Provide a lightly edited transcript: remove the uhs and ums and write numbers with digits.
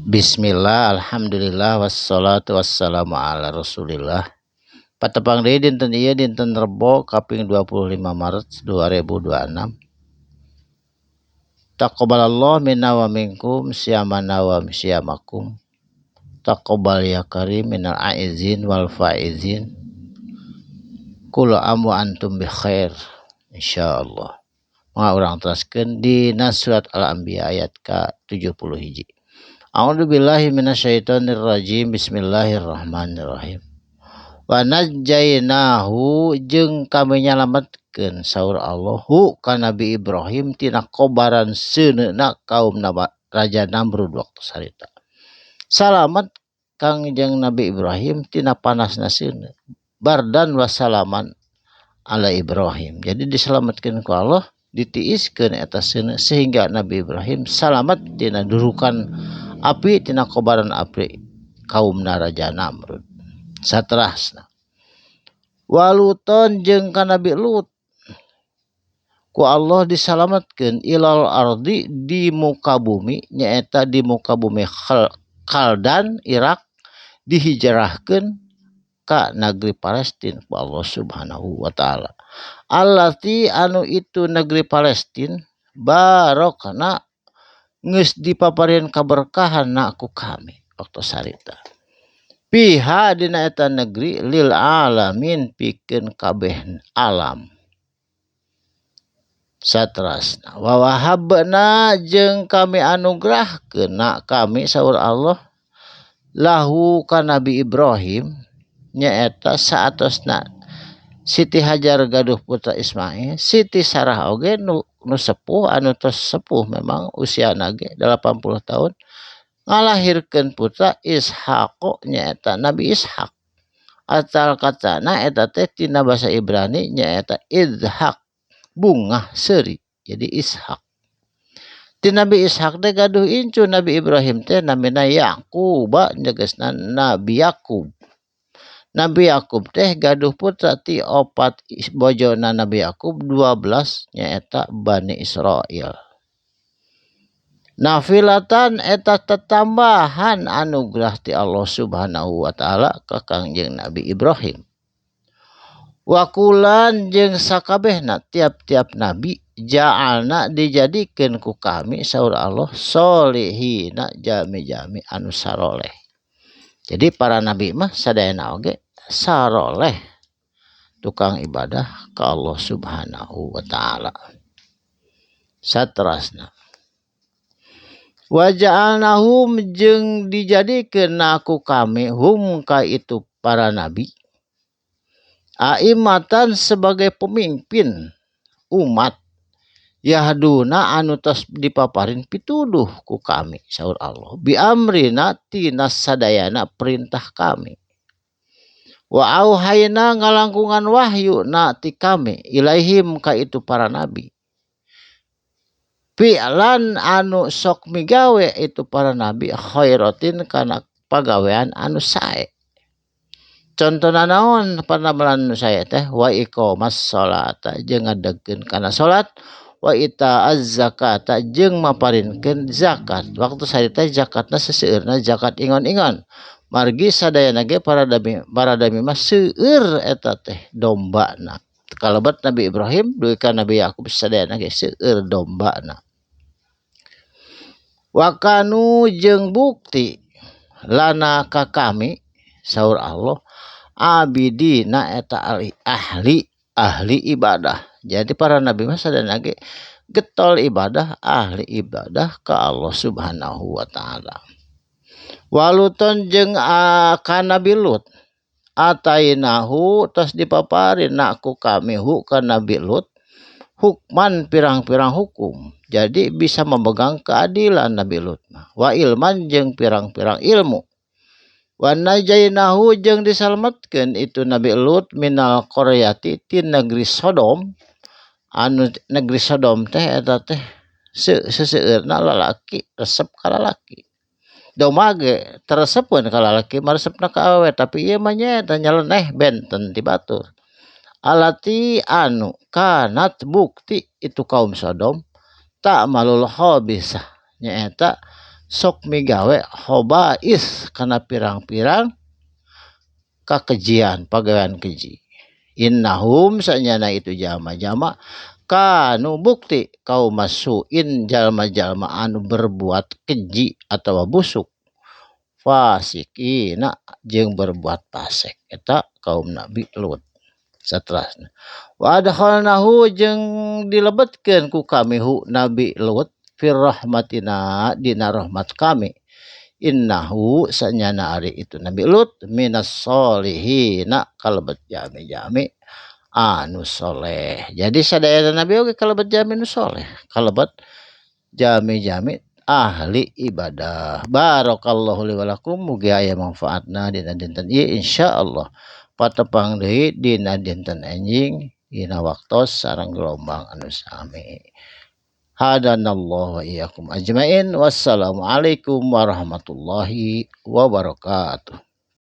Bismillah, alhamdulillah, wassalatu wassalamu ala rasulillah. Patepang deui dinten ieu, dinten Rebo kaping 25 Maret 2026. Taqabbalallahu minna wa minkum siyamana wa siyamakum. Taqabbal ya karim minal aizin wal faizin. Kullu am wa antum bi khair insyaallah. Mangga urang teraskeun dina surat Al-Anbiya ayat ka 71. A'udzu billahi minasyaitonir rajim. Bismillahirrahmanirrahim. Wa najjainahu jeung kami nyalametkeun, saur Allah, hu ka Nabi Ibrahim tina kobaran seuneuna kaum Raja Namrud waktu harita. Salamet Kangjeng Nabi Ibrahim tina panasna seuneu. Bardan wa salaman ala Ibrahim. Jadi diselamatkeun ku Allah, ditiiskeun eta seuneu sehingga Nabi Ibrahim salamet tina durukan api, tina kobaran api kaum Raja Namrud. Saterasna, waluton jeung ka Nabi Lut ku Allah disalametkeun ilal ardi di muka bumi, nyaeta di muka bumi Kaldan, Irak, dihijrahkeun ka negeri Palestina ku Allah Subhanahu wa taala. Allati anu itu negeri Palestina barokna geus dipaparin kaberkahan na ku kami waktu harita. Fiha dina eta negeri lil alamin pikeun kabeh alam. Saterasna, wa wahabna jeung kami anugerahkeun na kami, saur Allah, lahu ka Nabi Ibrahim, nyaeta saatosna Siti Hajar gaduh putra Ismail, Siti Sarah oge nu sepuh, anu tos sepuh memang usiana ge 80 tahun, ngalahirkeun putra Ishaq, nyaeta Nabi Ishak. Asal katana eta teh tina bahasa Ibrani nyaeta Idhak, bungah, seuri, jadi Ishak. Ti Nabi Ishak teh gaduh incu Nabi Ibrahim teh namina Yaqub, tegasna Nabi Yakub. Nabi Yakub teh gaduh putra ti opat bojona Nabi Yakub 12, nyaeta Bani Israel. Nafilatan eta tetambahan anugerah ti Allah Subhanahu wa taala ka Kangjeng Nabi Ibrahim. Wakulan jeung sakabehna tiap-tiap nabi ja'alna dijadikeun ku kami, saur Allah, solihina jami-jami anu saroleh. Jadi para nabi mah sadayana oge saroleh, tukang ibadah ka Allah Subhanahu wa taala. Saterasna, wa ja'alnahum jeung dijadikeun ku kami hum ka itu para nabi aimatan sebagai pemimpin umat yahduna anu tos dipaparin pituduh ku kami, saur Allah, bi amrina tina sadayana perintah kami. Wa auhayna ngalangkungan wahyu na ti kami ilaihim ka itu para nabi fi'lan anu sok migawe itu para nabi khairatin kana pagawean anu sae. Contohna naon panamelan nu sae teh? Wa iqamas sholata jeung ngadegkeun kana salat, wa ita zakata jeung maparinkeun zakat. Waktu harita zakatna seseueurna zakat ingon-ingon, margi sadayana ge para nabi mah seueur eta teh dombana. Kalebet Nabi Ibrahim dugi ka Nabi Yakub sadayana ge seueur dombana. Wa kanu jeung bukti lana ka kami, saur Allah, abidina eta ahli ahli ibadah. Jadi para nabi mah sadayana ge getol ibadah, ahli ibadah ka Allah Subhanahu wa taala. Waluton jeung ka Nabi Lut atainahu tos dipaparin ku kami hu ka Nabi Lut hukman pirang-pirang hukum. Jadi bisa memegang keadilan Nabi Lut mah. Wa ilman jeung pirang-pirang ilmu. Wa najainahu jeung disalametkeun itu Nabi Lut minal qaryati ti negeri Sodom, anu negeri Sodom teh eta teh seseueurna lalaki resep ka lalaki. Domba ge teu resepeun ka lalaki mah, resepna ka awewe, tapi ieu mah nyaeta nyeleneh, benten ti batur. Alati anu kanat bukti itu kaum Sodom ta'malul khabisah nyaeta Sok migawe khobais kana pirang-pirang kakejian pagawean keji. Innahum sanyana itu jalma-jalma kanu bukti kaum masuin jalma-jalma anu berbuat keji atawa busuk fasikina jeung berbuat fasik eta kaum Nabi Lut. Saterasna wa adkhalnahu jeung dilebetkeun ku kami hu Nabi Lut fir rahmatina dina rahmat kami. Innahu sanyana ari itu Nabi Lut minas solihina kalebet jami-jami anu soleh. Jadi sadayana Nabi oge kalebet jami nu soleh, kalebet jami-jami ahli ibadah. Barakallahu li wa lakum, mugi aya manfaatna dina dinten ieu insyaallah. Patepang deui dina dinten enjing dina waktos sareng gelombang anu sami. Hadanallahu wa iyyakum ajmain. Wassalamualaikum warahmatullahi wabarakatuh.